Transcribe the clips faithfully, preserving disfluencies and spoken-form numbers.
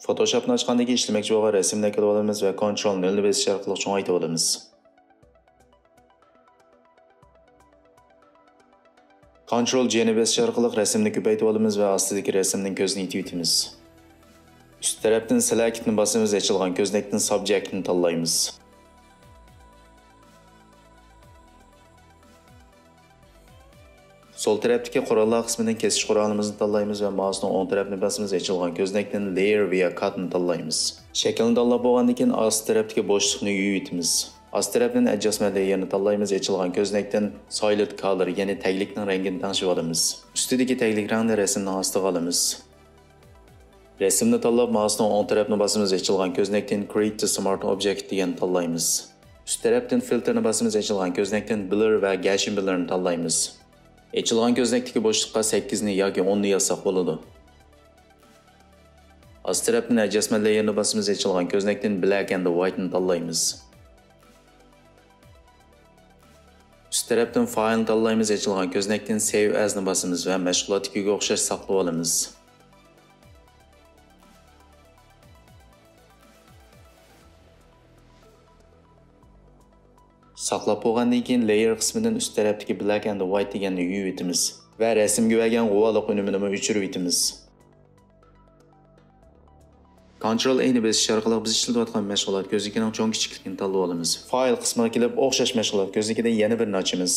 فوتوشوپنى ئاچقاندىن كېيىن ئىشلىمەكچى بولغان رەسىمنى ئەكىلىۋالىمىز ۋە كونترول نۆلنى بېسىش ئارقىلىق چوڭايتىۋالىمىز. كونترول جېنى بېسىش ئارقىلىق رەسىمنى كۆپەيتىۋالىمىز ۋە ئاستىدىكى رەسىمنىڭ كۆزىنى يېتىۋېتىمىز. ئۈست تەرەپتىن سېلېكتنى باسىمىز، ئېچىلغان كۆزنەكتىن سابجېكتنى تاللايمىز. سول تەرەپتىكى قوراللار قىسمىدىن كېسىش قورالىمىزنى تاللايمىز ۋە مائۇسنىڭ ئوڭ تەرەپنى باسىمىز، ئېچىلغان كۆزنەكتىن Layer via Cutنى تاللايمىز. شەكىلنى تاللاپ بولغاندىن كېيىن ئاستى تەرەپتىكى بوشلۇقنى يۇيۇۋېتىمىز. ئاستى تەرەپتىن Adjustment Layerنى تاللايمىز، ئېچىلغان كۆزنەكتىن Solid Color، يەنى تەگلىكنىڭ رەڭگىنى تەڭشىۋالىمىز. ئۈستىدىكى تەگلىك رەڭنى رەسىمنىڭ ئاستىغا ئالىمىز. رەسىمنى تاللاپ، مائۇسنىڭ ئوڭ تەرەپنى باسىمىز، ئېچىلغان كۆزنەكتىن Create to Smart Object دېگەننى تاللايمىز. ئۈست تەرەپتىن فىلتىرنى باسىمىز، ئېچىلغان كۆزنەكتىن Blur ۋە Gaussian Blurنى تاللايمىز. ئېچىلغان كۆزنەكتىكى بوشلۇققا سەككىزنى ياكى ئوننى يازساق بولىدۇ. ئاستى تەرەپتىن Adjustment Layerنى باسىمىز، ئېچىلغان كۆزنەكتىن Black and Whiteنى تاللايمىز. ئۈست تەرەپتىن Fileنى تاللايمىز، ئېچىلغان كۆزنەكتىن Save Asنى باسىمىز ۋە مەشغۇلاتتىكىگە ئوخشاش ساقلىۋالىمىز. ساقلاپ بولغاندىن كېيىن، Layer قىسمىدىن ئۈست تەرەپتىكى Black and White دېگەننى يۇيۇۋېتىمىز ۋە رەسىمگە بەرگەن غۇۋالىق ئۈنۈمىنىمۇ ئۆچۈرۈۋېتىمىز. كونترول ئېنى بېسىش ئارقىلىق بىز ئىشلىتىۋاتقان مەشغۇلات كۆزنىكىنىڭ چوڭ كىچىكلىكىنى تاللىۋالىمىز. فايل قىسمىغا كېلىپ، ئوخشاش مەشغۇلات كۆزنىكىدىن يەنە بىرنى ئاچىمىز.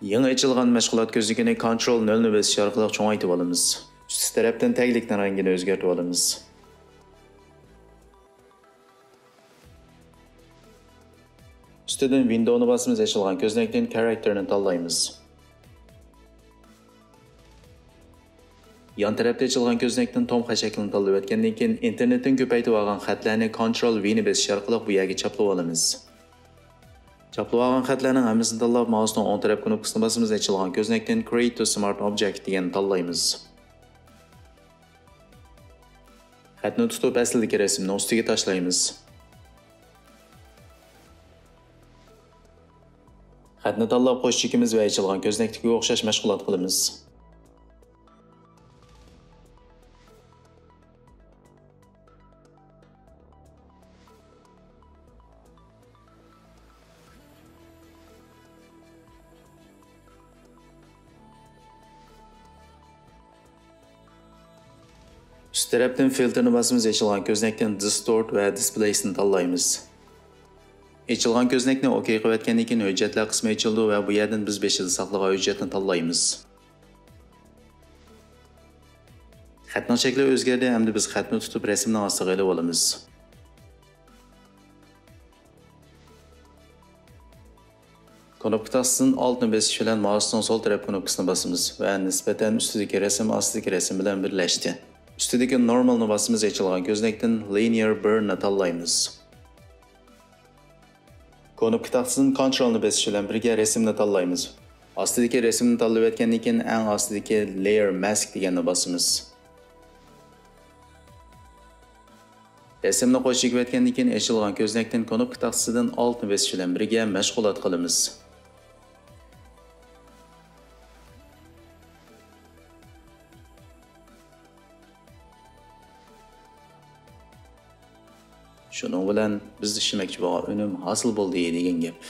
يېڭى ئېچىلغان مەشغۇلات كۆزنىكىنى كونترول نۆلنى بېسىش ئارقىلىق چوڭايتىۋالىمىز. ئۈستى تەرەپتىن تەگلىكنىڭ رەڭگىنى ئۆزگەرتىۋالىمىز. ئۈستىدىن ۋىندونى باسىمىز، ئېچىلغان كۆزنەكتىن كارەكتېرنى تاللايمىز. يان تەرەپتە ئېچىلغان كۆزنەكتىن تومقا شەكلىنى تاللىۋەتكەندىن كېيىن، ئىنتېرنېتتىن كۆپەيتىۋالغان خەتلەرنى كونترول ۋىنى بېسىش ئارقىلىق بۇ يەرگە چاپلىۋالىمىز. چاپلىۋالغان خەتلەرنىڭ ھەممىسىنى تاللاپ، مائۇسنىڭ ئوڭ تەرەپ كۇنۇپكىسىنى باسىمىز، ئېچىلغان كۆزنەكتىن Create to Smart Object دېگەننى تاللايمىز. خەتنى تۇتۇپ، ئەسلىدىكى رەسىمنىڭ ئۈستىگە تاشلايمىز. خەتنى تاللاپ، قوش چېكىمىز ۋە ئېچىلغان كۆزنەكتىكىگە ئوخشاش مەشغۇلات قىلىمىز. ئۈست تەرەپتىن فىلتىرنى باسىمىز، ئېچىلغان كۆزنەكتىن Distort ۋە Displace نى تاللايمىز. ئېچىلغان كۆزنەكنى ئوكەي قىلىۋەتكەندىن كېيىن، ھۆججەتلەر قىسمى ئېچىلىدۇ ۋە بۇ يەردىن بىز بېشىدا ساقلىغان ھۆججەتنى تاللايمىز. خەتنىڭ شەكلى ئۆزگەردى، ئەمدى بىز خەتنى تۇتۇپ، رەسىمنىڭ ئاستىغا ئېلىۋالىمىز. كۇنۇپكا تاختىسىدىن Alt نى بېسىش بىلەن مائۇسنىڭ سول تەرەپ كۇنۇپكىسىنى باسىمىز ۋە نىسبەتەن ئۈستىدىكى رەسىم ئاستىدىكى رەسىم بىلەن بىرلەشتى. ئۈستىدىكى Normal نى باسىمىز، ئېچىلغان كۆزنەكتىن Linear Burn نى تاللايمىز. كۇنۇپكا تاختىسىدىن Control نى بېسىش بىلەن بىرگە رەسىمنى تاللايمىز. ئاستىدىكى رەسىمنى تاللىۋەتكەندىن كېيىن، ئەڭ ئاستىدىكى Layer Mask دېگەننى باسىمىز. رەسىمنى قوش چېكىۋەتكەندىن كېيىن، ئېچىلغان كۆزنەكتىن كۇنۇپكا تاختىسىدىن Alt نى بېسىش بىلەن بىرگە مەشغۇلات قىلىمىز. شۇنىڭ بىلەن بىز ئىشلىمەكچى بولغان ئۈنۈم ھاسىل بولدى دېگەن گەپ.